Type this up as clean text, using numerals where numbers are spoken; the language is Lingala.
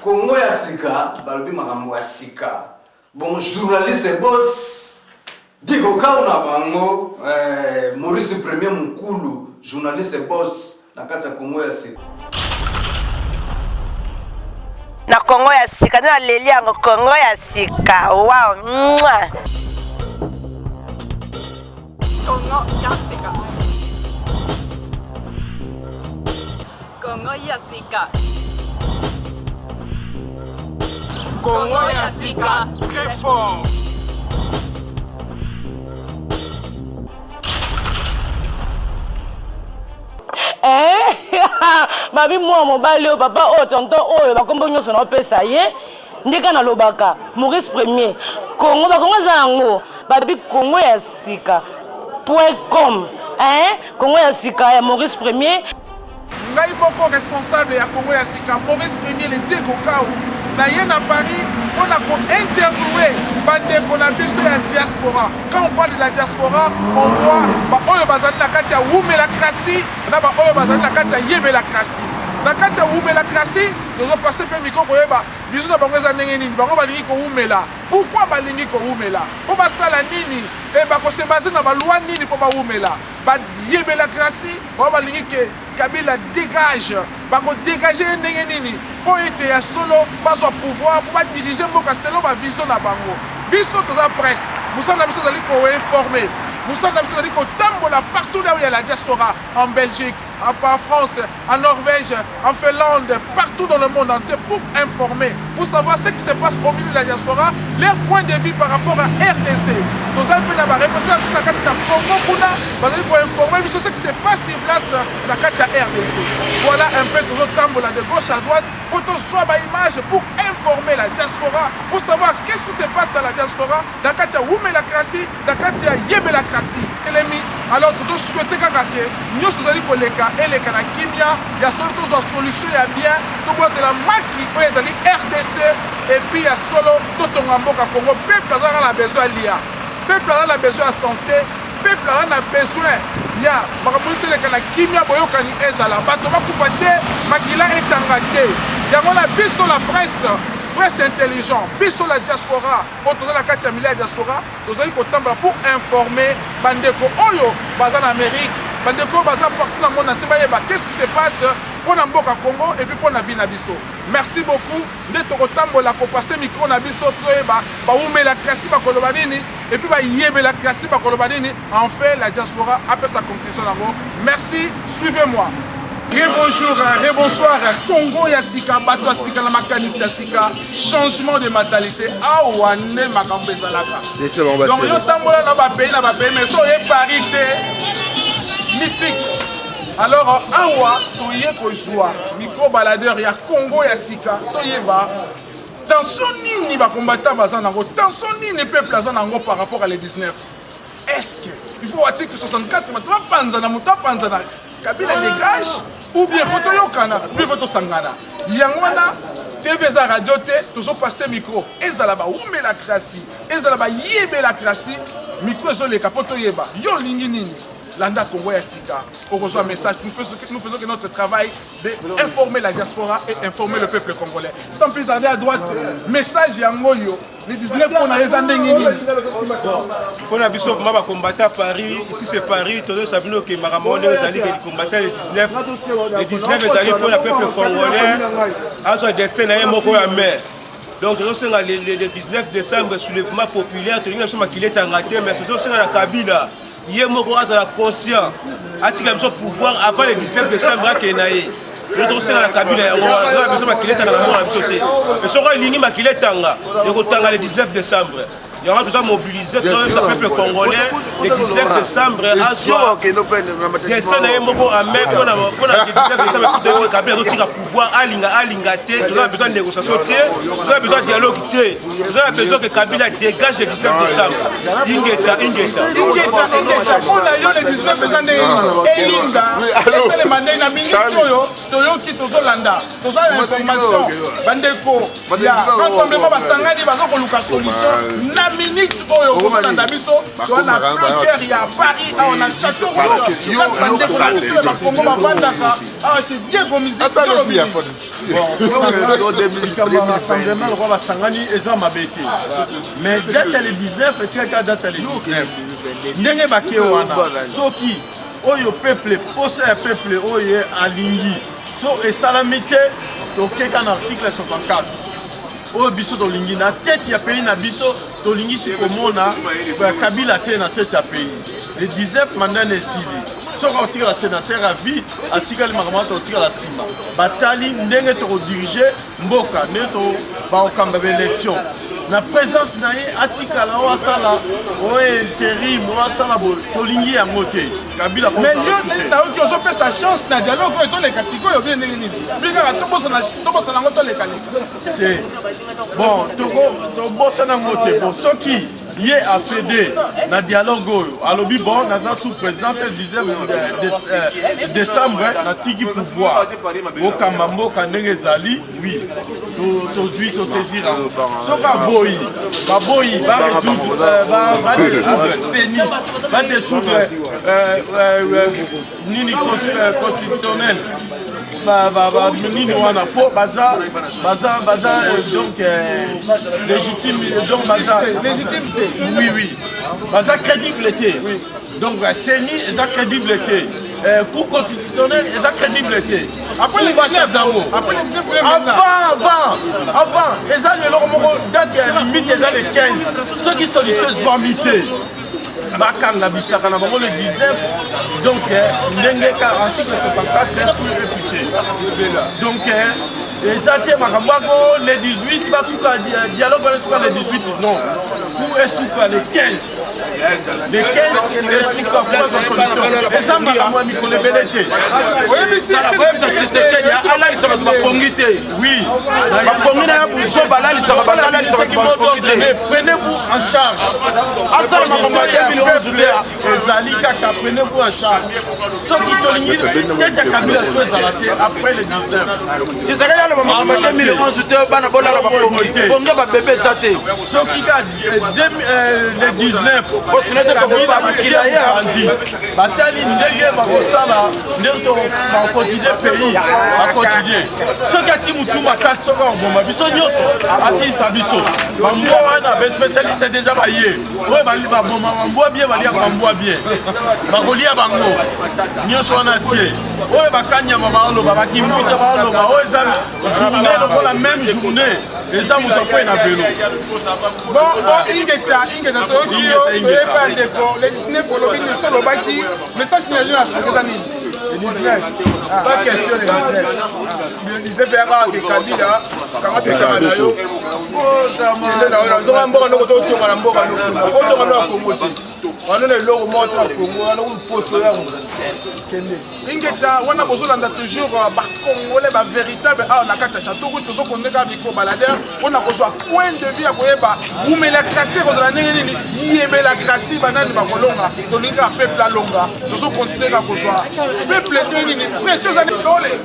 Congo ya sika balobi makambo ya sika. Bon journaliste boss Digo Kau na bango eh, Maurice Premier Mukulu journaliste boss na kati ya Congo ya sika. Na Congo ya sika nde naleli yango Congo ya sika wow mwah. Congo ya sika. Congo ya sika. Congo ya sika très fort. Eh, babi mwa mobali oyo papa oyo tonton oyo bakombo nyonso naopesa ye ndeka nalobaka maurice premier congo bakongo eza yango babi congo ya sika point com eh, congo ya sika ya maurice premier Ngai moko responsable ya Congo ya sika Maurice Premier le Diego Kau na ye na Paris mpo na ko interviewer bandeko na biso ya diaspora. Quand on parle de la diaspora, on voit ba oyo bazali na kati ya wumelacratie na ba oyo bazali na kati ya yebelacratie. Na kati ya wumelacratie tozo passer mpe micro koyeba vision na bango eza ndenge nini, bango balingi kowumela, pourquoi balingi kowumela, mpo basala nini et bako se baser na ba loi nini mpo bawumela. Ba yebelacratie Bango balingi ke Kabila degage, bako degage ye ndenge nini mpo ete ya solo bazwa pouvoir mpo ba diriger mboka selon ba vision na bango. Biso toza presse, mosala na biso ezali ko informer, mosala na biso ezali kotambola partout là où il y a la diaspora, en Belgique, en France, en Norvège, en Finlande, partout dans le monde entier pour informer, pour savoir ce qui se passe au milieu de la diaspora, leur point de vue par rapport à RDC. Tozali mpe na ba représentants na biso na kati na Congo kuna bazali ko informer biso ce qui se passe sur place na kati ya RDC. Voilà un peu tozotambola de gauche à droite pour tozwa ba image pour informer la diaspora, pour savoir qu'est-ce qui se passe dans la diaspora na kati ya wumelacratie, na kati ya yebelacratie. Elemi alors tozo souhaiter kaka ke nyonso ezali koleka eleka na kimia ya solo, tozwa solution ya bien, tobotela maki oyo ezali RDC et puis ya solo totonga mboka Congo. Peuple aza na besoin ya lia, peuple aza na besoin ya santé, peuple aza na besoin ya makambo nyonso eleka na kimia, boyokani ezala, bato bakufa te, makila etanga te. Yango na biso la presse, presse intelligent, biso la diaspora oyo toza na kati ya milieu ya diaspora, tozali kotambola pour informer bandeko oyo baza na Amérique, bandeko oyo baza partout na monde entier, bayeba qu'est-ce qui se passe mpo na mboka Congo et puis mpo na vie na biso. Merci beaucoup. Nde tokotambola kopase micro na biso toyeba bawumelacratie bakoloba nini et puis bayebelacratie bakoloba nini. Enfin la diaspora apesa conclusion nango. Merci, suivez-moi. Rebonjour, rebonsoir. Congo ya sika, bato ya sika na makanisi ya sika, changement de mentalité. Awa nde makambo ezalaka. Donc yo tambola na ba pays na ba pays mais so oye Paris te mystique. Alors awa toye kozwa micro baladeur ya Congo ya sika, toyeba tension nini ba combattants baza nango, tension nini peuple aza nango par rapport à le 19. Est-ce que il faut article 64 bato bapanzana, moto apanzana, Kabila dégage ou bien faut toyokana ou bien faut tosangana. Yango wana TV eza radio te, tozo passer micro. Ezala ba wumelacratie, ezala ba yebelacratie, micro ezoleka po toyeba yo olingi nini. Landa Congo ya sika, okozwa message. Nous faisons, nous faisons que notre travail de informer la diaspora et informer le peuple congolais. Sans plus tarder, à droite, message yango yo. Le 19 mpo na ye eza ndenge nini? Mpo na biso vraiment ba combattant Paris, ici c'est Paris, tozoyebisa bino ke makambo yango ndenge ezali ke combattant le 19, le 19 ezali mpo na peuple congolais azwa destin na ye moko ya main. Donc tozosenga le, le, le 19 décembre soulèvement populaire, tolingi na biso makili etanga te, mais tozosenga na Kabila ye moko azala conscient atika biso pouvoir avant le 19 décembre akende na ye. Yo tokosenga na Kabila yango wana, toza na biso makili etanga na mboka na biso te. Mais soki alingi makili etanga, ekotanga le 19 décembre. Yango toza mobiliser, toyebisa peuple congolais le 19 décembre azwa destin na ye moko en main mpona mpona le 19 décembre toyebi Kabila azotika pouvoir, alinga alinga te, toza na besoin ya négociation te, toza na besoin ya dialogue te, toza na besoin que Kabila dégage le 19 décembre. Ingeta, ingeta. Ingeta, ingeta. Mpona yo le 19 eza ndenge nini? Elinga esalema ndenge na minute oyo toyoki, tozolanda, toza na information bandeko ya rassemblement basangani baza koluka solution na. minute oyo kozolanda biso, toza na plein cœur ya Paris, awa na Château Rouge, place bandeko na biso ya bakongo bavandaka awa chez Diego Musique. Likambo ya rassemblement lokola basangani eza mabe te, mais date ya le 19 etikaki date ya le 19. Ndenge bake wana, soki oyo peuple, posa ya peuple oyo alingi so esalami te, tokeka na article 64. Oyo biso tolingi na tête ya pays na biso, tolingisi komona Kabila te na tête ya pays. Le 19, mandat na esili. Soki akotikala sénateur à vie, atikali. Makambo wana tokotikala nsima, batali ndenge tokodiriger mboka, ndenge bakokamba baélection na présence na ye. Atikala oyo asala oyo intérim, oyo asala boye, tolingi yango te. Kabila. Mais yo nayoki ozopesa chance na dialogue oyo ezoleka sikoyo bien. Ndenge nini? Bi kaka tobosana yango, tolekaleka. Te, bon, tobosana yango te. Bon, soki ye acéder na dialogue oyo, alobi: bon, naza sous président le 19 décembre, natiki pouvoir, okamba mboka ndenge ezali. Oui, tozwi, tosaisir yango. Soki aboyi, baboyi, badissoudre CENI, badissoudre nini constitutionnel, nini wana, mpo baza donc légitime, donc baza légitime te. Oui, baza crédible te. Donc CENI eza crédible te, Cour constitutionnelle eza crédible te. Après le 19, yango après le 19, avant, avant, avant eza eloko moko. Date ya limite eza le 15. Soki solution ezwami te, bakanga bisaka na bango le 19. Donc ndenge ka article 64 pour réputé, donc eza te makambo ako le 18 basuka dialogue wana, esuka le 18. Non, pour esuka le 15, le 15 esuka po bazwa solution. Eza makambo ya mikolo ebele te. Oyebisi. Alalisa bato bapongi te. Oui. Bapongi na ya buso, balalisaka, balalisaka bato bapongi te. Prenez-vous en charge. Asala makambo ya 2011 te. Ezali kaka prenez-vous en charge. Soki tolingi tete ya Kabila so ezala te après le 19. Tshisekedi aloba makambo ya 2011 te. Bana bolala bapongi, pongi ya babebe eza te. Soki ka le 19 Osino te tokobakila ye. Andi batali ndenge bakosala, ndenge bakocontinuer pays, bacontinuer. Soki ati mutu makasi, soki akoboma biso nyonso, asilisa biso bambwa wana. Baspécialiste déjà baye oyo baboma bambwa bien, baliaka bambwa bien, bakolia bango nyonso wana tie. Oyo bakanyama baoloba, bakimbuta baoloba, oyo eza journée lokola même journée, eza moto akwei na velo. Bon, ingeta, ingeta, toyoki yo, toyeba ndeko. Le 19, olobi nyonso, olobaki message na yo na suka eza nini? Le 19, pas question. Le 19, le 19 eyaka ke Kabila kanga pesaka na yo nazonga mboka ndoko. Totonga na mboka ndoko, otonga ndo ya Kongo te, wana na eloko moko te na Kongo wana, kuposo yango kende. Ingeta wana, bozolanda toujours bacongolais bavéritable awa na kati ya Château Rouge. Tozokondeka micro baladeur mpona kozwa point de vue ya koyeba rumela krasi ekozala ndenge nini, yebela krasi, banani bakolonga. Tolingi kaka peuple alonga. Tozokontinue kaka kozwa peuple ndenge nini, pression ezali tole.